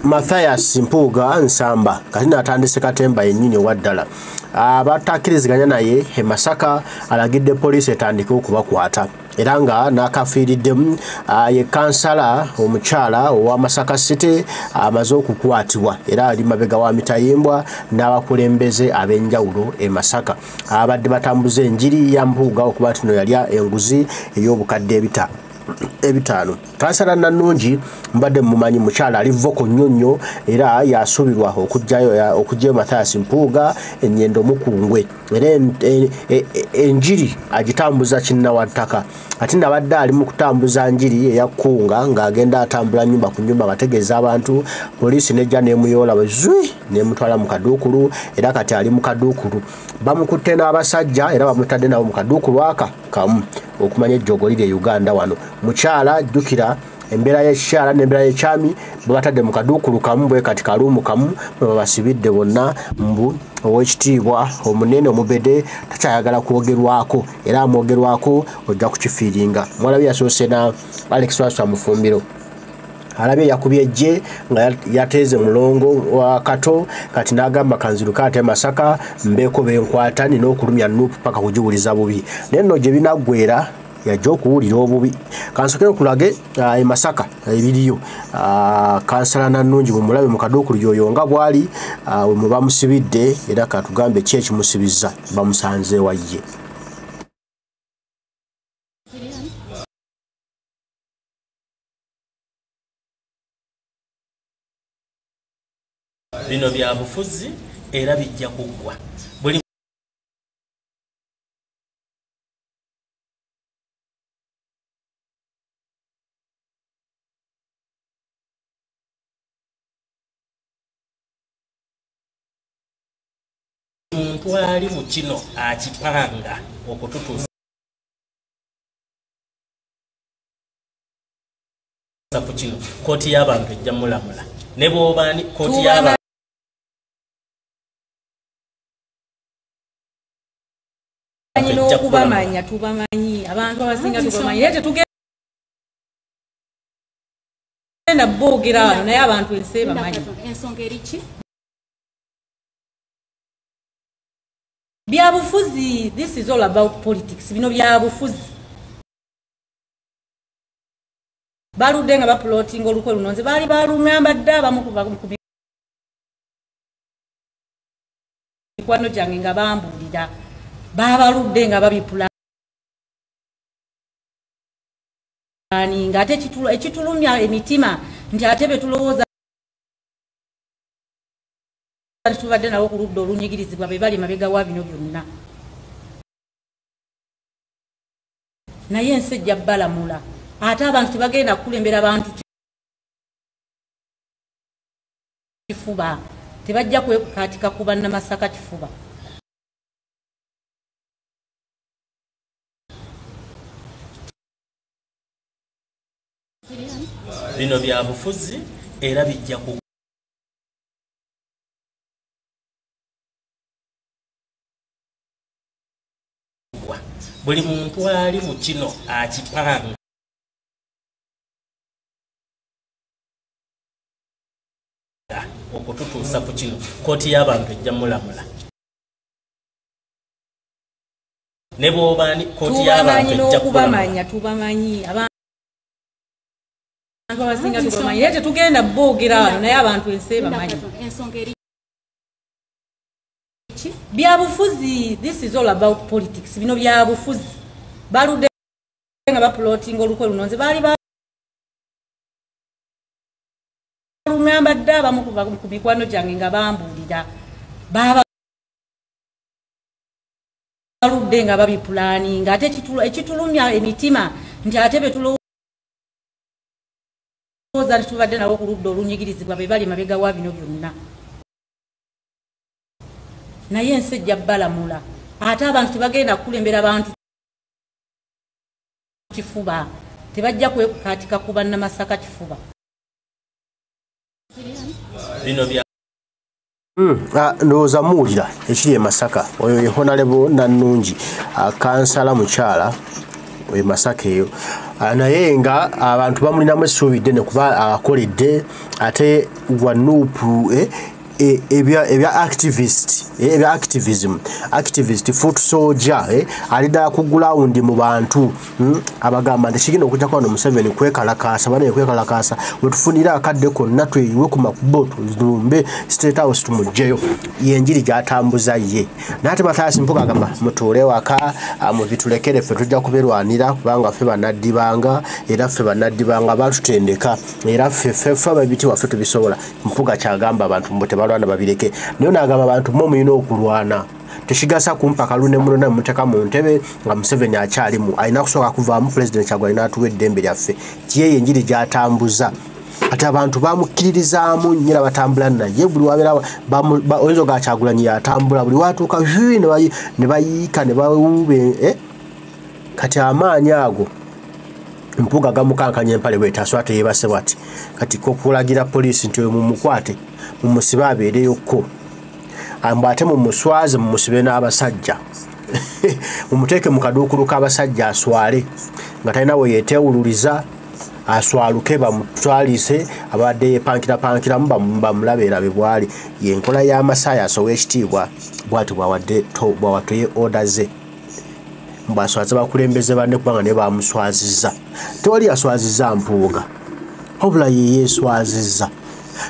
Mathias Mpuuga Nsamba kati n'atandise katemba yennyini owa ddala. Abatakkiriziganya naye e Masaka alagidde poliisi etandike okubakwata, era nga n'akafiiriddemu ye kansala omukyala owa Masaka City amaze okukwatibwa, era ali mabega wa mitayimbwa n'abakulembeze ab'enjawulo e Masaka abadde batambuza enjiri ya Mpuuga okuba nti no yalya enguzi ey'obukadde 500. Kansala Nannungi mbadde mumanyi, mukyala ali vocal nnyo nnyo, era yasuubirwa okuggyayo Mathias Mpuuga ennyendo mukungwe, era enjiri agitambuza kinnawattaka. Ate nabadde ali mu kutambuza njiri eyakkunga ng'agenda atambula nnyumba ku nnyumba ng'ategeeza abantu, poliisi nejja n'emuyoola bwe zwi n'emutwala mu kaduukulu, era kati ali mu kaduukulu. Bamukutte n'abasajja era bamutadde nabo mu kaduukulu aka kamu okumanya ejjoogo liri e Uganda wano. Mukyala, jjukira embeera y'ekikyala n'embeera y'ekyami, babatadde mu kaduukulu kamu bwe kati, kaluumu kamu bwe babasibidde bonna. Mbu ow'ekitiibwa omunene omubede takyayagala kwogerwako, era amwogerwako ojja kukifiiringa. Mwalabye yasoose na Alex Waswa Mufumbiro, alabye yakubye ejje nga yateeze mulongo wa Kato, kati n'agamba kanziruka ate Masaka mbeeko benkwata, nina okulumya NUP paka kugiwuliza bubi. Naye nno gye binaggwera yajja okuwulira obubi. Kansooke nkulage e Masaka ebiriyo. Kansala Nannungi mumulabe mu kaduukulu yoyo nga bw'ali we mubamusibidde, era katugambe ki ekimusibizza, bamusanze wa ye. Bino bya bufuzi era bijja kuggwa. Buli muntu ali mu kino akipanga okututuusa ku kino, kooti y'abantu ejja mulamula ne bw'obaani kooti y'abantu. Tubamanyi n'okubamanya, tubamanyi, abantu abasinga tubamanyi, naye tetugenda boogera wano, naye abantu ensi ebamanyi. Ensonga eri ki? Byabufuzi, this is all about politics. Bino byabufuzi, baludde nga bapulotinga olukwe luno. Nze baali baluŋŋamba dda, abamu ku mikwano gyange nga bambuulira, babaludde nga babipulaninga. Ate ekitulumya emitima nti ate betulowooza nti tubadde nabo ku ludda olunyigirizibwa be bali mabega wa bino byonna, naye ensi ejja balamula. Ate abantu tebagenda kukulembera bantu kifuba, tebajja kwekatika ku Bannamasaka kifuba. Bino bya bufuzi era bijja kuggwa. Buli muntu ali mu kino akipanga okututuusa ku kino, kooti y'abantu ejja mulamula ne bw'obaani kooti Tubamanyi y'abantu ejja n'okubamanya, tubamanyi, abantu abasinga tubamanyi, naye tetugenda boogera wano, naye abantu ensi ebamanyi. Ensonga eri ki? Byabufuzi, this is all about politics. Bino byabufuzi, baludde nga bapulotinga olukwe luno. Nze baali baluŋŋamba dda, abamu ku mikwano gyange nga bambuulira, babaludde nga babipulaninga. Ate ekitulumya emitima nti ate betulowooza nti tubadde nabo ku ludda olunyigirizibwa be bali mabega wa bino byonna, naye ensi ejja balamula. Ate abantu tebagenda kukulembera bantu kifuba, tebajja kwekatika ku Bannamasaka kifuba. Bino bya Ndowooza muwulira ekiri e Masaka. Oyo ye Honorable Nannungi, kansala mukyala e Masaka eyo. Naye nga abantu bamulinamu essuubi ddene kuba akoledde ate wa NUP, ebya activist, ebya activism, activist foot soldier, ali ddala ku ground mu bantu, abagamba nti kigenda okujjako wano Museveni kwekalakaasa, bane kwekalakaasa wetufunira akadde konna tweyiwe ku makubo tulumbe State House tumuggyeyo. Yenjiri gy'atambuza ye. Naye ate Mathias Mpuuga agamba mutuule waka, mubitulekere ffe tujja kubirwanira kubanga ffe bannaddibanga, era ffe bannaddibanga batutendeka, era ffe ababiti waffe tubisobola. Mpuuga kyagamba abantu mbu tebalwana babireke. Naye n'agamba abantu mmwe mulina okulwana, tekigasa kumpa kalune muno namuteeka mu ntebe nga Museveni akyalimu, alina kusooka kuvaamu Pulezidenti Kyagulanyi n'atuwa eddembe lyaffe. Kiye enjiri gy'atambuza. Ate abantu bamukkiririzaamu nnyo era batambula naye buli wabeera oyinza oga Kyagulanyi yatambula buli watuuka ne bayiika ne bawuube. Kati amaanyi ago Mpuuga gamukankanya empale bw'etaaswa teyeebase bw'ati. Kati kokulagira poliisi nti oyo mumukwate mumusibe abeereyokko, mbu ate mumuswaze mumusibe n'abasajja, mumuteeke mu kaduukulu k'abasajja aswale nga talina we yeeteewululiza, aswaluke bamutwalise abadde yeepankirapankiramu bamulabeerabe bw'ali. Y'enkola ya Mathias ow'ekitiibwa bw'ati bw'awattoye order ze, mbu aswaze bakulembeze banne kubanga naye bamuswazizza. Tewali yaswazizza Mpuuga, wabula ye yeeswazizza.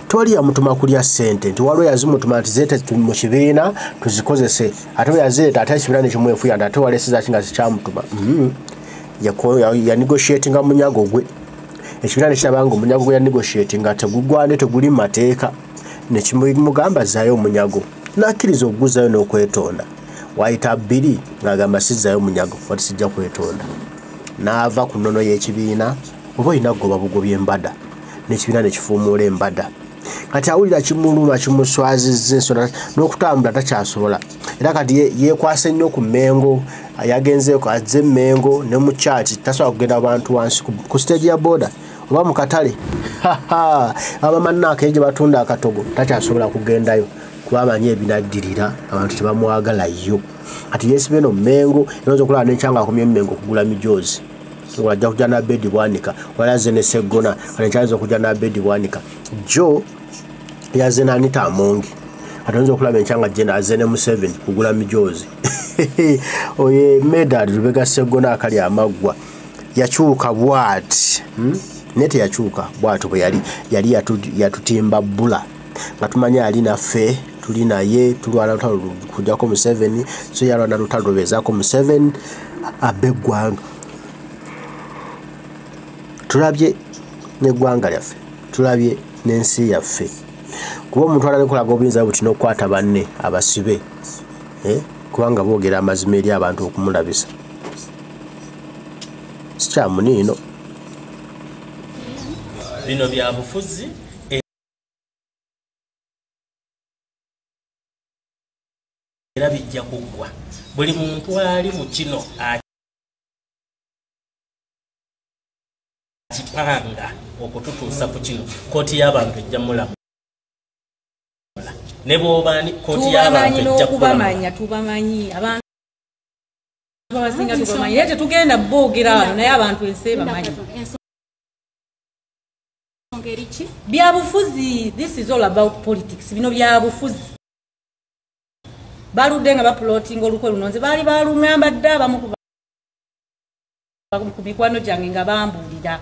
Tewali yamutuma kulya ssente nti waliwo yazimutuma nti zeete mu kibiina tuzikozese, ate bwe yazireeta ate ekibiina ne kimwefuya nti ate waleeseza ki nga zikyamutuma. Yanegotiatinga munyago gwe, ekibiina ne kiraba nga omunyago gwe yanegotiatinga tegugwane teguli mu mateeka, ne kimugamba zzaayo omunyago, n'akkiriza okuguzaayo n'okwetonda. Wayita bbiri ng'agamba sizzaayo omunyago wati sijja kwetonda, n'ava ku nnono y'ekibiina. Oba olina kugoba bugobi embada, n'ekibiina ne kifuumuula embada. Kati awulira kimuluma kimuswazizza ensonga n'okutambula takyasobola. Era kati yeekwase nnyo ku Mmengo, yagenzeeko azze Mmengo ne mu church tasobola kugenda bantu wansi ku stage ya boda oba mu katale. Abamannaako gye batunda akatogo takyasobola kugendayo kuba amanyi ebinaddirira abantu tebamwagalayo. Kati yeesiba eno Mmengo, era oyinza okulaba n'enkyanga akomye Mmengo okugula mijoozi. Ajja kujja n'Abedi Bwanika, wala azze ne Sseggona, kati enkyayinza okujja n'Abedi Bwanika. Jo yazze ne Anita Amongi, kati oyinza okulaba enkyanga gye azze ne Museveni kugula mijoozi. Oyo Medard Lubega Sseggona akali amaggwa yakyuka bw'ati, naye teyakyuka bw'atyo bwe yali yatutimba bbula nga tumanyi ali naffe tuli naye tulwana lutalo kujjako Museveni, so yalwana lutalo lubeezaako Museveni abbe eggwanga. Tulabye n'eggwanga lyaffe, tulabye n'ensi yaffe, kuba omuntu alala nkolaga obuyinza buti n'okukwata banne abasibe, kubanga boogera amazima eri abantu okumulabisa. Sikyamuniino. Bino bya bufuzi era bijja kuggwa. Buli muntu ali mu kino akipanga okututuusa ku kino. Kkooti y'abantu ejja mulamula. Ne bw'oba kkooti y'abantu ejja kubalamula. Tubamanyi abantu abasinga tubamanyi, naye tetugenda boogera wano, naye abantu ensi bamanyi. Byabufuzi, this is all about politics. Bino byabufuzi. Baludde nga baplotinga olukwe luno, nze baali balungamba dda abamu ku mikwano gyange nga bambuulira,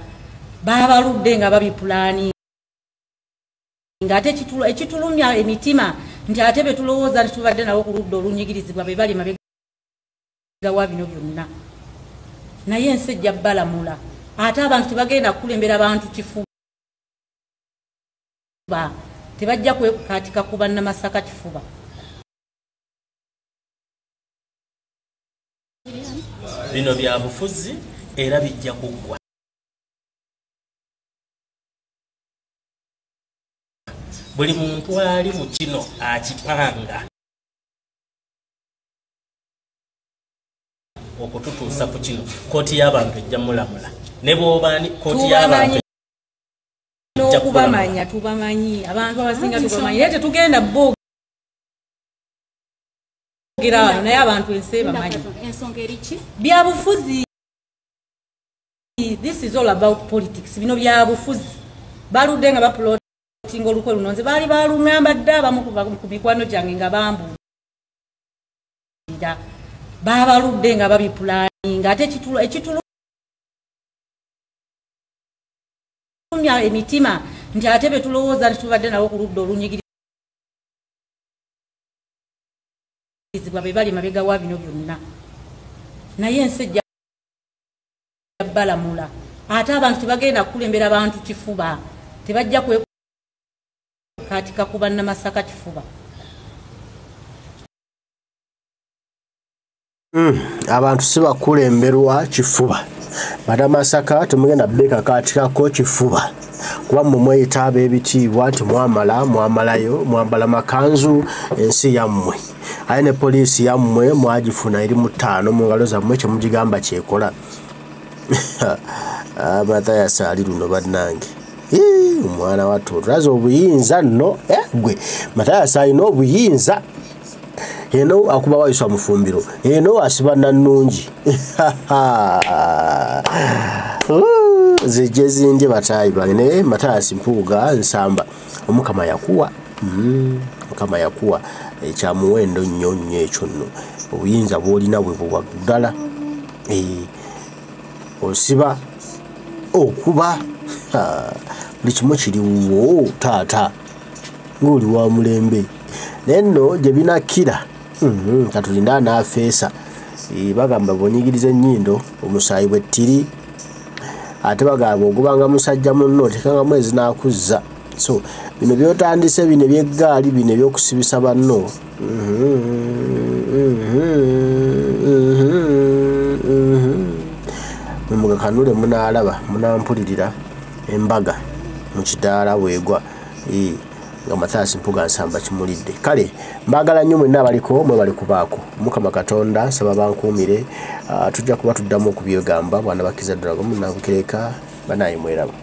baabaludde nga babipulaani, ng'ate ekitulumya emitima nti ate be tulowooza nti tubadde nabo ku ludda olunyigirizibwa be bali mabega wa bino byonna. Naye ensi ejja balamula, ate abantu tebagenda kukulembera bantu kifuba, tebajja kwekaatika ku bannamasaka kifuba. Bino bya bufuzi era bijja kuggwa. Buli muntu ali mu kino akipanga okututuusa ku kino. Kkooti y'abantu ejja mulamula. Ne bw'oba kkooti y'abantu ejja kubalamula. Tubamanyi abantu abasinga tubamanyi, naye tetugenda boogera wano, naye abantu ensi bamanyi. Byabufuzi, This is all about politics. Bino bya bufuzi. Baludde nga baplotinga olukwe luno. Nze baali baluŋŋamba dda abamu ku mikwano gyange nga bambuulira. Baabaludde nga babipulaninga ate ekitulumya emitima nti ate be tulowooza nti tubadde nabo ku ludda olunyigirizibwa be bali mabega wa bino byonna. Naye ensi ejja balamula. Ate abantu tebagenda kukulembera bantu kifuba. Tebajja kwekatika ku bannamasaka kifuba. Abantu si bakulemberwa kifuba. Bannamasaka temugenda beekakaatikako kifuba. Kuba mmwe mweyita ab'ebitiibwa nti mwamala, mwamalayo, mwambala makanzu ensi yammwe. Aye ne poliisi yammwe mwagifuna eri mu ttaano mu ngalo zammwe kye mugigamba kyekola. Mathias ali luno bannange. Omwana wattu otulaze obuyinza nno. Gwe Mathias alina obuyinza. Eno akuba wayiswa mufumbiro, eno asiba nannungi. Zijje zindye bataayi bange. Naye Mathias Mpuuga Nsamba Omukama yakuwa. Mukama yakuwa ekyamuwendo nnyo nnyo ekyo nno. Obuyinza bw'olina bwe buwa ddala. Osiba okuba buli kimu kiriwo taata ng'oli wa mulembe. Naye nno gye binakkira katulinde anaafeesa. Bagamba bw'onyigiriza ennyindo omusaayi bwe ttiri, ate bagamba ogubanga musajja munno otekangamu ezinaakuzza. So bino by'otandise bino eby'eggaali bino eby'okusibisa banno mugakanule munaalaba munampulirira embaga mu kidaala bwegwa nga Mathias Mpuuga Nsamba kimulidde. Kale mbaagala nnyo mwenna abaliko mwe bali kubaako. Mukama Katonda nsaba bankuumire. Tujja kuba tuddamu okubyegamba bwana bakiza ddala munabukereka banaye mweraba.